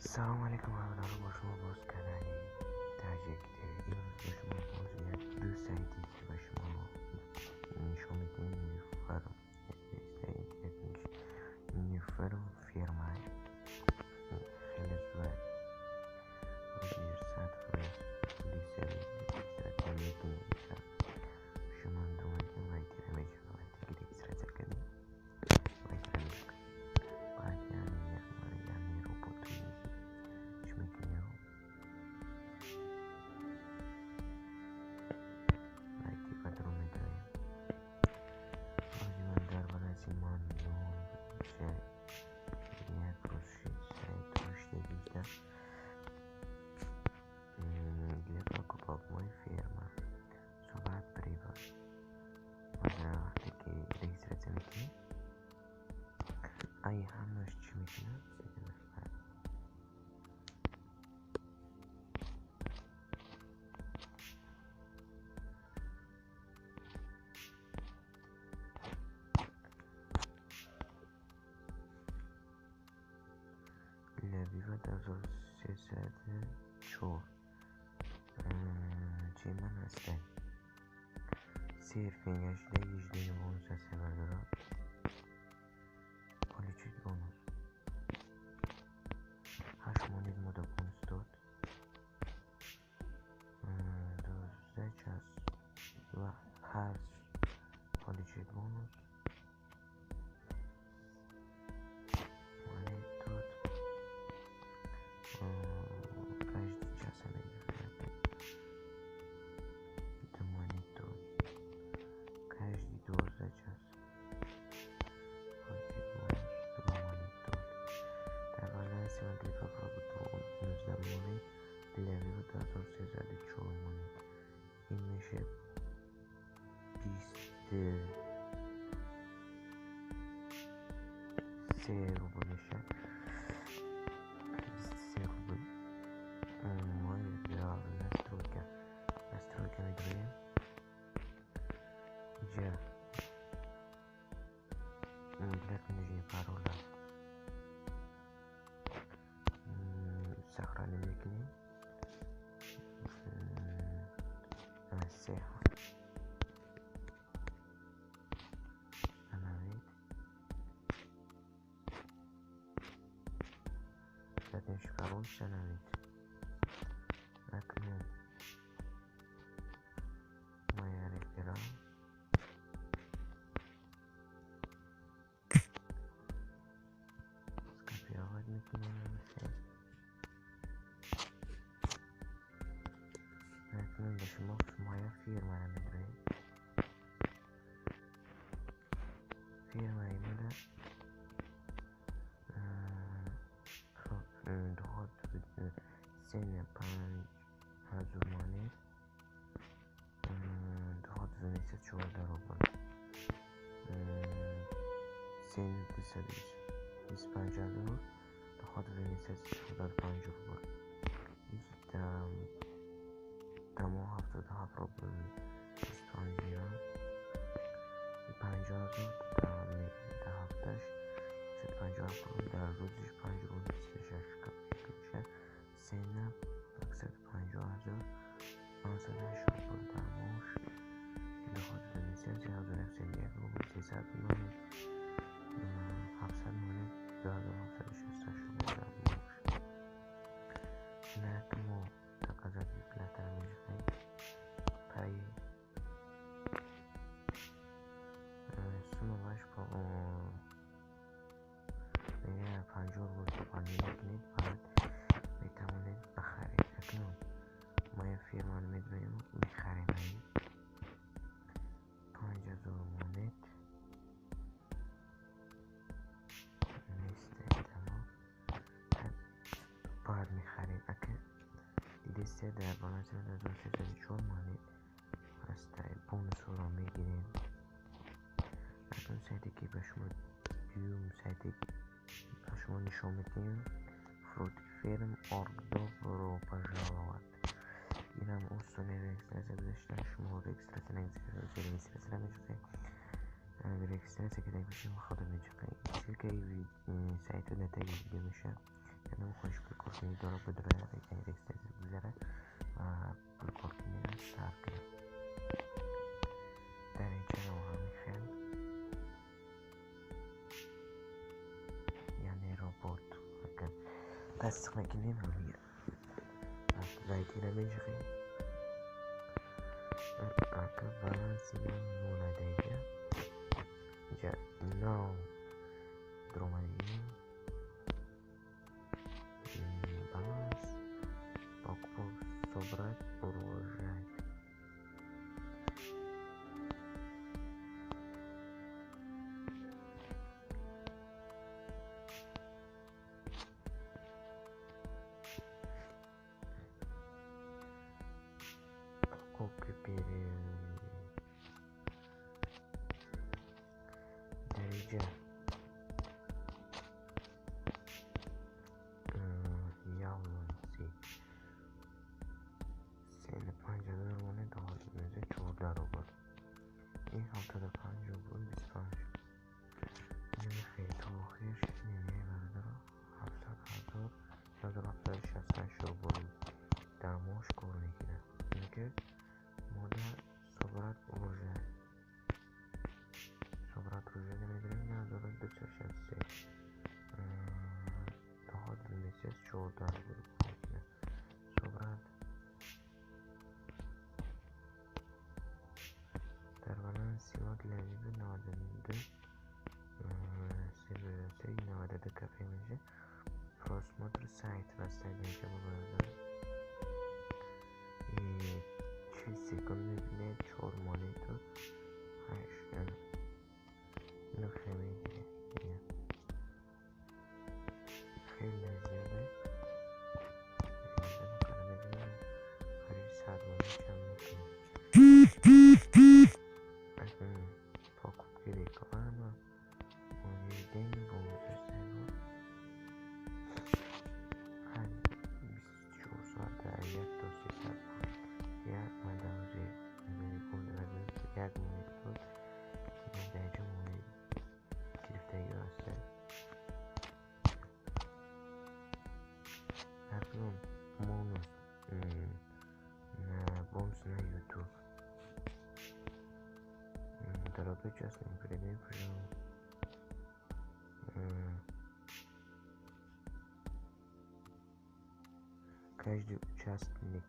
Салом алейкум, ҳамаро, бо шумо боз канали Таҷик ТВ. Имрӯз бо шумо боз як ду сайте ки ба шумо нишон медиҳем. Ньюферм, Ньюферм фирма хеле зуд 100% пули регистрация мекунед. Шумо думаете, вайтира мешавад, вақте ки регистрация кардем, вайтира мешавад. Баъд яъне робот чӣ мекунем? Вайти патрон медорем. Ҳозир ман дар баланси ман 0,1 рӯз шид, сайт рушдагида для покупок мой ферма сурат прибыль. Вақте ки регистрация мекунем, ай ҳамаш чӣ мекунад? Для вывода 1304 чӣ ман ҳастем? Серфинг 18 бонус аст, бардора получить бонус. 8 монет мода бонус дод. 12 час ва ҳар получить бонус монет дод. Каждый час мегирад ду монет дод. Каждый 12 час получить бонус ду монет дод. Дар баланси ман для попробу 19 монет, для вывода 1304 монет. Ин мешавад 23 рубл мешавад. 23 рубл. Мой настройка. Настройка медорем. Инҷа для книжни пароля сохранить мекунем. Се установить. Заднем пароль установить. Акнун моя реферал. Скопировать мекунем. Акнун ба шумо моя фирмаро медорем. Фирмаи мада доход сена 5000 монет, доход в месяц 14 рубл. Сена 225 000, доход в месяц 45 рубл. Дамо 77 рубл 25 ирон. 50 000 дар ҳафташ 157 рубл, дар рӯзиш 5 рубл 26 копейка мешавад. Сена 150 580 рубл дар моҳш. Доход в месяц 1101 рубл, 300 монет, 700 монет, 2768 рубл дар моҳш. Инак мо заказать выплата мешавем. Пай сумма ваш 50 рубл пополнение мекунед, баъд метавонед бихаред. Акнун моя фирмаро медорем, мехарем. 5000 монет нест, тамом. Баъд мехарем. Ака дидесте, дар баланси 1304 монет ҳаста. Бонусҳоро мегирем. Акнун сайте ки ба шумо дуюм сайте ба шумо нишон медиҳем, Фрутферм орг. Добро пожаловать. Инам осоне регистрация гузашта. Шумо регистрация регистрация мешавед. Регистрация кардем, худо мечақед. Ссылкаи сайту дар таги видео мешавад. Кадом хоҳиш кор. видеоро бидрояд, регистрация гузарад ва пулкоркуниро сар кунад. Дар инҷа ҳамин хел, яъне робот тасдиқ мекунем, ҳамин вайтира меҷиқем. Ака баланси ман нол даиҷа, инҷа нав дуромадагим. Баланс покупок собрать урожай. Покупки дариҷа явланси 35 000 монет, 14 рубл. Ин 75 рубл 25. Инами то охир намеяй бародаро, 700 000 1768 рубл дар моҳ кор мекунад. Ки мода собрать урожай, собрать урожай намегирем, 9263 доход в месяц 14 рубл кор мекунад. Собрать дар баланси мо лежит 92 92 копеек меша. Просмотр сайт растай инҷа бародаро. 40 секунд мебинед, 4 монету 8 нухе мегиред. Хеле зиёда. Қариби 100 монет ҷамъ мекунем. Акнун покупки реклама день бонус ҳар 24 соат дар 1 то 300 як мадаври як монет дод. Дар инҷо монет гирифтагиҳо ҳастанд. Акнун бонус на бонус на YouTube. Дорогой участник, передай, пожалуйста. Каждый участник,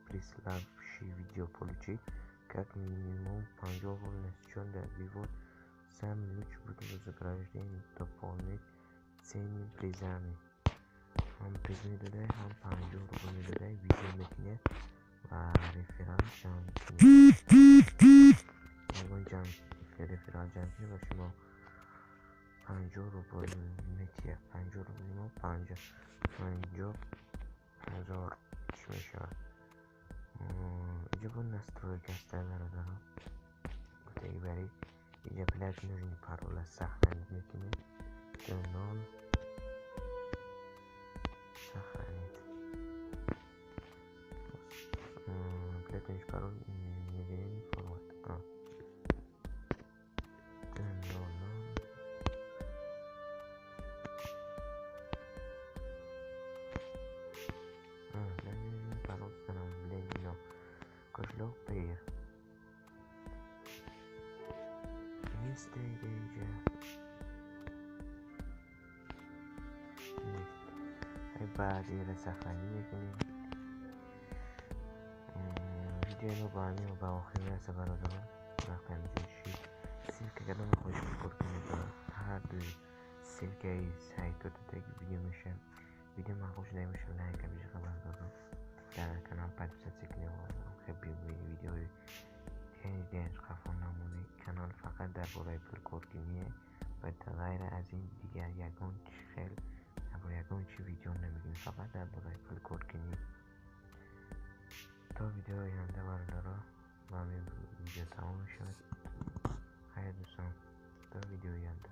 приславший видео, получит как минимум 50 рублей на счет для вывод. Самый лучший будет вознагражден дополнить ценными призами. Ҳам приз медодай, ҳам 50 рубл медодай, видео мекунед ва реферал ҷамъ кунед. Ягон ҷамъ реферал ҷамъ кунед ва шумо 50 рубл метиҳад. 50 рубли мо 50 000 чӣ мешавад. Инҷа бо настройка ҳастад бародаро. Гуфтаги бари инҷа блять нужный пароля сохранить мекунем. 0 сохранить. Блять нужный пароль неверный формат. 0 0. Пароль установлено. Кошелек Payeer. Инҷа баъд инро сохранить мекунем. Видеои мо ба ҳамин ба охир мерасад бародарон. Вақте ҳаминҷо шид, ссылка кардам, хоҳиш кор кунед ба ҳар дуи ссылкаи сайтҳо додаги видео мешавад. Видео маъқул шуда бошад, лайк бижиқа бародарон. Дар канал подписаться кунед. Хеле видеои тенҷ қафо намонед. Канал фақат дар бораи пулкоркуние ва ғайр аз ин дигар ягон хел дар бораи ягон чи видео намегирем, фақат дар бораи пулкоркунӣ. То видеои оянда бародаро, ба ҳамин видео тамом мешавад. Хайр дӯстон, то видеои оянда.